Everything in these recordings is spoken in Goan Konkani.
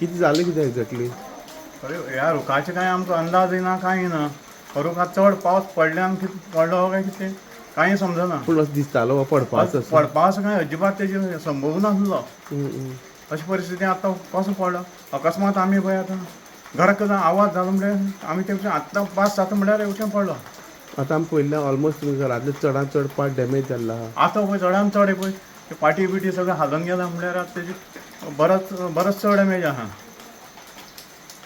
कितें जालें कितें एक्झॅक्टली? अरे, ह्या रुखाचें कांय आमकां अंदाज येना, कांय ना. हो रुख आतां चड पावस पडल्यान कितें पडलो काय कितें, कांय समजना. पूण असो दिसतालो हो पडपाचो असो? पडपा असो कांय अजिबात तेजे संभव नासलो. हम्म, हम्म. अशी परिस्थिती आतां कसो पडलो अकस्मात, आमी पळय आतां घराक आवाज जालो म्हणल्यार आमी ते आतां पास जाता म्हणल्यार येवचें पडलो. आतां आमी पळयल्ल्यान ऑलमोस्ट तुमच्या घरांतले चडांत चड पार्ट डॅमेज जाल्लो आहा. आतां पळय चडान चड पळय ते पाटी बिटी सगळें हालोवन गेला म्हणल्यार आतां तेजी बरोच बरोच चड डॅमेज आहा.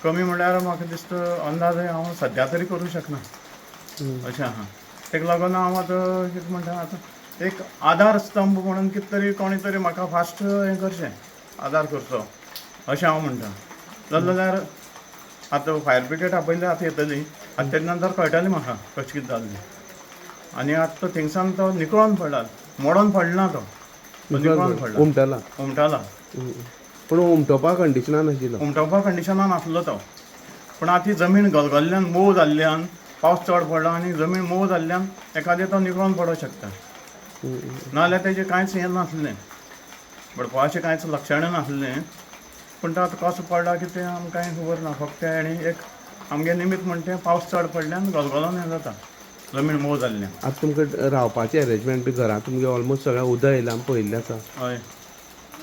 कमी म्हणल्यार म्हाका दिसता अंदाज हांव सद्या तरी करूंक शकना. अशें आहा. तेका लागून हांव आतां कितें म्हणटा, आतां एक आधार स्तंभ म्हणून कितें तरी कोणी तरी म्हाका फास्ट हें करचें, आदार करचो अशें हांव म्हणटा. जालें जाल्यार आतां फायर ब्रिगेड आपयली, आतां येतली. आतां तेजे नंतर कळटलें म्हाका कशें कितें जालें. आनी आतां तो थिंगसान तो निकळोन पडला, मोडोन पडना तो, तो निकळोन पडला. उमटला. उमटाला. पूण उमटोवपा कंडिशनान नाशिल्लो. उमटोवपा कंडिशनान आसलो तो, पूण आतां ही जमीन गलगल्ल्यान, मोव जाल्ल्यान, पावस चड पडलो आनी जमीन मोव जाल्ल्यान एखादें तो निकळोन पडोंक शकता. नाजाल्यार तेजें कांयच हें नासलें, पडपाचें कांयच लक्षणां नासलें. पूण तो आतां कसो पडला कितें आमकां कांय खबर ना. फक्त आनी एक आमगे निमीत म्हणटा तें, पावस चड पडल्यान गलगलोन हें जाता, जमीन मोव जाल्ल्यान. आतां तुमकां रावपाचें एरेंजमेंट बी, घरांत तुमगे ऑलमोस्ट सगळें उदक येयलां, आमी पळयल्लें आसा. हय.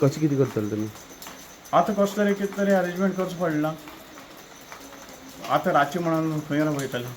कशें कितें करतले तुमी? आतां कसो तरी कितें तरी अरेंजमेंट करचें पडलां. आतां रातचें म्हणून खंय वयतलें?